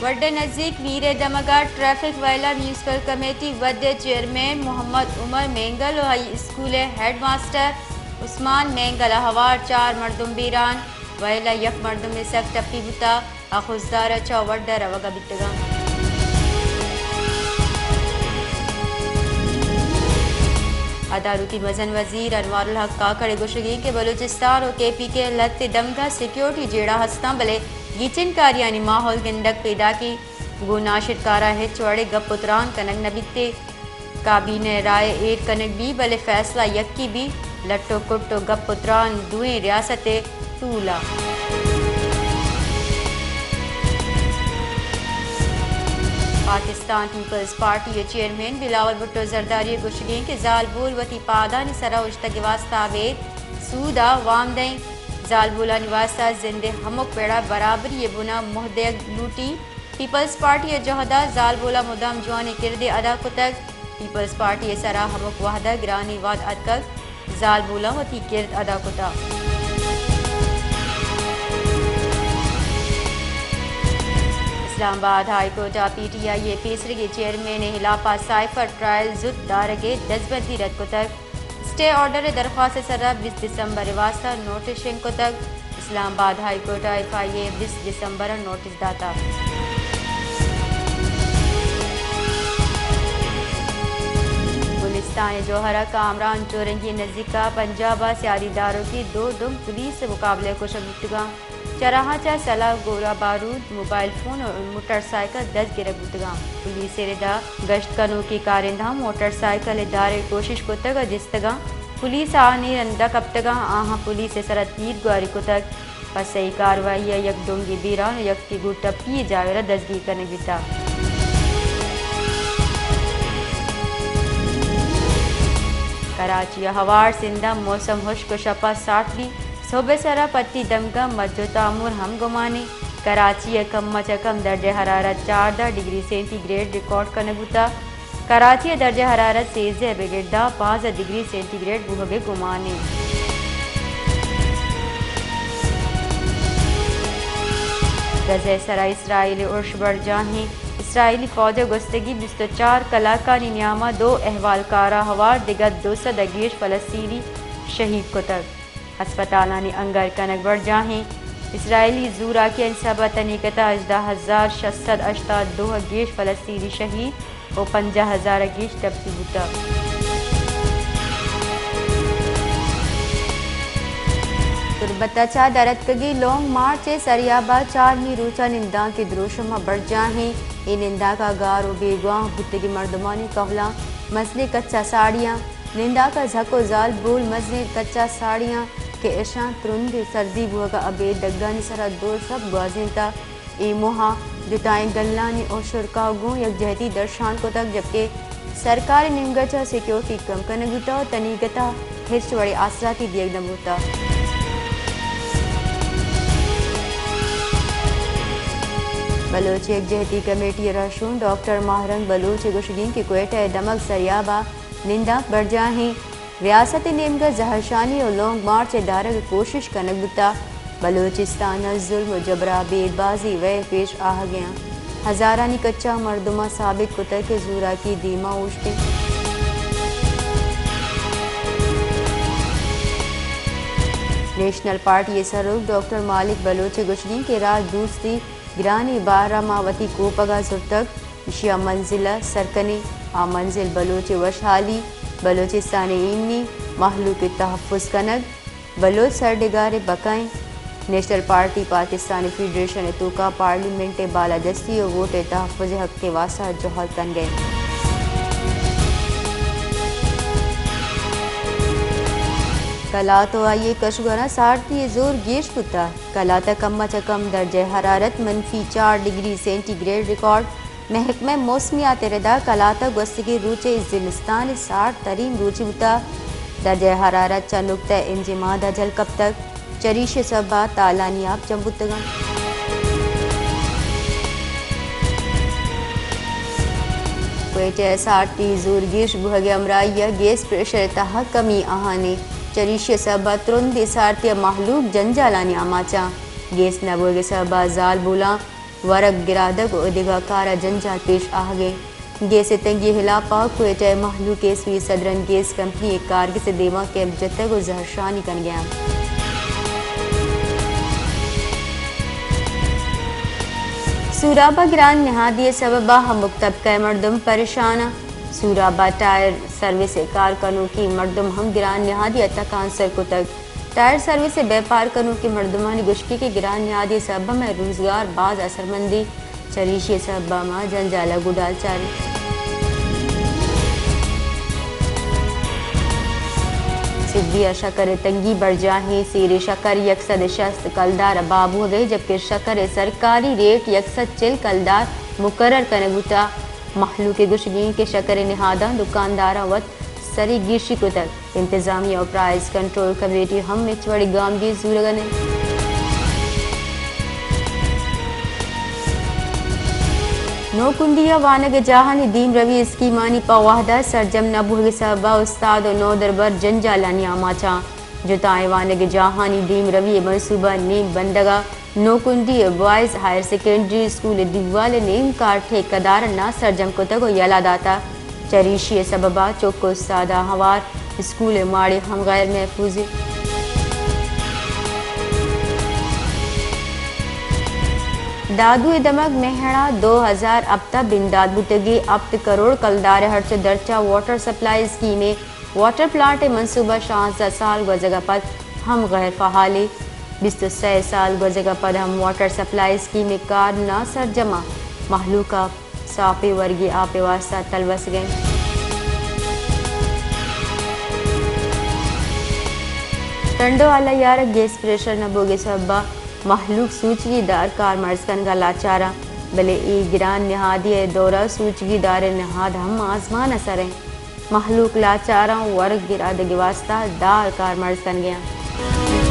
وڈھ ءِ نزیک میر ءِ دمگ ءَ ٹریفک وئیل ءَ میونسپل کمیٹی وڈھ ءِ چیئرمین محمد عمر مینگل ءُ ہائی اسکول ءِ ہیڈ ماسٹر عثمان مینگل ءَ ہوار چار مردم بیران، وئیل ءَ یک مردمے سک ٹپی بوتگ ءُ خضدار ءَ چہ وڈھ ءَ روگ ءَ بیتگ اَنت۔ ادارکی مزن وزیر انوار الحق کاکڑ ءِ گوشگ اِنت کہ بلوچستان ءُ کے پی کے لھتے دمگ ءَ سیکورٹی جیڑہ ہست اَنت، بلے گیچن کاریانی ماحول گندگ پیداک اِنت، گوں ناشرکاراں ہچ وڑیں گپ ءُ تران کنگ نہ بیت۔ کابینہ ءِ رائے ایر کنگ بیت، بلے فیصلہ یکے بیت، لٹ ءُ کٹ ءُ گپ ءُ تران دوئیں ریاست ءِ ٹول اَنت۔ پاکستان پیپلز پارٹی ءِ چیئرمین بلاول بھٹو زرداری ءِ گوشگ اِنت کہ زالبول وتی پادانی سر ءَ اوشتگ ءِ واستہ ابید سود ءَ وام دئینت۔ زالبولانی واستہ زند ءِ ہمک پڑ ءَ برابری ءِ بن ءَ موہ دیگ لوٹیت۔ پیپلز پارٹی ءِ جہد ءَ زالبولاں مدام جوانیں کردے ادا کتگ۔ پیپلز پارٹی ءِ سر ءَ ہمک وہد ءَ گرانیں وہد اتکگ، زالبولاں وتی کرد ادا کتگ۔ اسلام آباد ہائی کورٹ ءَ پی ٹی آئی ءِ پیسریگیں چیئرمین ءِ ہلاپ ءَ سائفر ٹرائل زوت دارگ ءِ دزبندی رد کتگ۔ اسٹے آرڈر ءِ درخواست ءِ سر ءَ بیست دسمبر ءِ واستہ نوٹس شنگ کتگ۔ اسلام آباد ہائی کورٹ ءَ ایف آئی اے ءَ بیست دسمبر ءَ نوٹس داتگ۔ گلستان ءِ جوہر ءَ کامران چورنگی ءِ نزیک ءَ پنجاب ءِ سیادی داروکی دو دم پولیس ءِ مقابلہ ءَ کشگ بوتگ اَنت۔ چہ راہ ءَ چہ سلاہ، گولہ بارود، موبائل فون ءُ موٹر سائیکل دزگرگ بوتگ اَنت۔ پولیس ءِ رد ءَ گشت کنوکیں کارندہاں موٹر سائیکل ءِ دار ءِ کوشش کتگ ءُ جستگ اَنت۔ پولیس آہانی رند ءَ کپتگ اَنت، آہاں پولیس ءِ سر ءَ تیر گواری کتگ۔ پہ سہی کاروائی ءَ یک ڈونگے بیران ءُ یکے گوں ٹپی ءِ جاور ءَ دزگیر کنگ بیتگ۔ کراچی ءَ ہوار سندھ ءَ موسم ہشک ءُ شپ ءَ سارت بیت۔ سہب ءِ سر ءَ پٹی دمگ ءَ مچ ءُ تامر ہم گمان اِنت۔ کراچی ءَ کم ءَ چہ کم درجہ حرارت چاردہ ڈگری سینٹی گریڈ ریکارڈ کنگ بوتگ۔ کراچی ءِ درجہ حرارت سیزدہ ءَ بگر داں پانزدہ ڈگری سینٹی گریڈ بوہگ ءِ گمان اِنت۔ غزہ ءِ سر ءَ اسرائیل ءِ ارش برجاہ اِنت۔ اسرائیلی فوج ءَ گوستگیں بیست ءُ چار کلاکانی نیام ءَ دو احوالکاراں ہوار دگہ دو سد ءَ گیش فلسطینی شہید کتگ۔ ہسپتالانی انگر کنگ برجاہ اِنت۔ اسرائیلی زوراکیانی سبب ءَ تنیگت ءَ ہژدہ ہزار شش سد ہشتاد دو ءَ گیش فلسطینی شہید ءُ پنجاہ ہزار ءَ گیش ٹپی بوتگ۔ تربت ءَ چہ در اتکگیں لانگ مارچ ءِ سریاب ءَ چارمی روچ ءَ نندانک ءِ دروشم ءَ برجاہ اِنت۔ اے نندانک ءَ گار ءُ بیگواہ بوتگیں مردمانی کہولاں مزنیں کچ ءَ ساڑی اَنت۔ نندانک ءَ زھگ ءُ زالبول مزنیں کچ ءَ ساڑی اَنت کہ اشاں ترندیں سردی بوہگ ءَ ابید دگانی سر ءَ دو شپ گوازینتگ۔ اے موہ ءَ جتائیں گلانی اشترکاں گوں یکجہتی درشان کتگ، جبکہ سرکار ءِ نیمگ ءَ چہ سیکورٹی کم کنگ بوتگ ءُ تنیگت ءَ ہچ وڑیں آسراتی دیگ نہ بوتگ۔ بلوچ یکجہتی کمیٹی ءِ رہشون ڈاکٹر ماہ رنگ بلوچ ءِ گوشگ اِنت کہ کوئٹہ ءِ دمگ سریاب ءَ نندانک برجاہ اِنت۔ ریاست ءِ نیمگ ءَ زہرشانی ءُ لانگ مارچ ءِ دارگ ءِ کوشش کنگ بوتگ۔ بلوچستان ءَ ظلم ءُ جبر ءَ ابید بازیں ویل پیش آہگ ءَ اِنت۔ ہزارانی کچ ءَ مردماں ثابت کتگ کہ زوراکی دیم ءَ اوشت اِنت۔ نیشنل پارٹی ءِ سروک ڈاکٹر مالک بلوچ ءِ گوشگ اِنت کہ راج دوستی گرانیں بار ءَ ما وتی کوپگ ءَ زرتگ، ایشی ءَ منزل ءَ سر کنیں۔ آ منزل بلوچ ءِ وشحالی، بلوچستان ءِ ایمنی، مہلوک ءِ تحفظ کنگ، بلوچ سرڈگار ءِ بقا اِنت۔ نیشنل پارٹی پاکستان فیڈریشن ءِ توکا پارلیمنٹ ءِ بالادستی ءُ ووٹ ءِ تحفظ ءِ حق ءِ واستہ جہد کنگ ءَ اِنت۔ کلات ءُ آئی ءِ کشگوراں سارتی ءِ زور گیش بوتگ۔ کلات ءَ کم ءَ چہ کم درجہ حرارت منفی چار ڈگری سینٹی گریڈ ریکارڈ۔ محکمہ موسمیات ءِ ردا کلات ءَ گوستگیں روچ ءَ زمستان ءِ سارت ترین روچے بوتگ۔ درجہ حرارت چہ نقطہ انجماد ءَ جھل کپتگ۔ چریشی ءِ سبب ءَ تالانی آپ جم بوتگ اَنت۔ کوئٹہ ءَ سارتی زورگیش بوہگ ءِ ہمراہی ءَ گیس پریشر ءِ تہا کمی آہانی۔ چریشی ءِ سبب ءَ ترندیں سارتی ءَ مہلوک جنجالانی آماچ اَنت۔ گیس نہ بوہگ ءِ سبب ءَ زالبولاں ورگ گرادگ ءُ دگہ کار ءَ جنجال پیش آہگ ءَ۔ گیس ءِ تنگی ءِ ہلاپ ءَ کوئٹہ ءِ مہلوک ءَ سوئی سدرن گیس کمپنی ءِ کارگس ءِ دیما کیمپ جتگ ءُ زہرشانی کنگ ءَ اَنت۔ سوراب ءَ گران نہادی ءِ سبب ءَ ہمک طبقہ ءِ مردم پریشان اَنت۔ سوراب ءَ ٹائر سروس ءِ کار کنوکیں مردم ہم گران نہادی ءَ تکانسر کتگ۔ ٹائر سروس ءِ بیپار کنوکیں مردمانی گوشگ اِنت کہ گران نہادی ءِ سبب ءَ مئے روزگار باز اثرمند اِنت، چریشی ءِ سبب ءَ ما جنجال ءَ گوں ڈالچار ایں۔ سبی ءَ شکر ءِ تنگی برجاہ اِنت، سیر ءِ شکر یک سد ءُ شست کلدار ءَ بہا بوہگ ءَ اِنت، جبکہ شکر ءِ سرکاری ریٹ یک سد چل کلدار مقرر کنگ بوتگ۔ مہلوک ءِ گوشگ اِنت کہ شکر ءِ نہاداں دکانداراں وت سری گیشی کتگ۔ انتظامیہ ءُ پرائز کنٹرول کمیٹی ہم ہچ وڑیں گامگیج زورگ ءَ نہ اِنت۔ نوکنڈی ءَ وانگ ءِ جاہانی دیمروی اسکیمانی پہ وہد ءَ سرجم نہ بوہگ ءِ سبب ءَ استاد ءُ نودربر جنجالانی آماچ اَنت۔ جتائیں وانگ ءِ جاہانی دیمروی ءِ منصوبہ نیم بندگ ءَ نوکنڈی ءِ بوائز ہائر سیکنڈری اسکول ءِ دیوال ءِ نیم کار ٹھیکیدار ءَ ناسرجم کتگ ءُ یلہ داتگ۔ چریشی ءِ سبب ءَ چک ءُ استاداں ہوار اسکول ءِ ماڑی ہم غیر محفوظ اِنت۔ دادو ءِ دمگ مہڑ ءَ دو ہزار ہپت ءَ بندات بوتگیں ہپت کروڑ کلدار ءِ ہرچ ءُ درچ ءَ واٹر سپلائی اسکیم ءِ واٹر پلانٹ ءِ منصوبہ شانزدہ سال گوزگ ءَ پد ہم غیر فعال اِنت۔ بیست ءُ سئے سال گوزگ ءَ پد ہم واٹر سپلائی اسکیم ءِ کار ناسرجم اَنت۔ مہلوک ءَ ساپیں ورگی آپ ءِ واستہ تلوسگ ءَ اِنت۔ ٹنڈو آلا یار ءَ گیس پریشر نہ بوگ ءِ سبب ءَ مہلوک سوچگی دار کارمرز کنگ ءَ لاچار اَنت، بلے اے گران نہادی ءِ دور ءَ سوچگی دار ءِ نہاد ہم آزمان ءِ سر اِنت۔ مہلوک لاچار اَنت، ورگ گرادگ ءِ واستہ دار کارمرز کنگ ءَ اَنت۔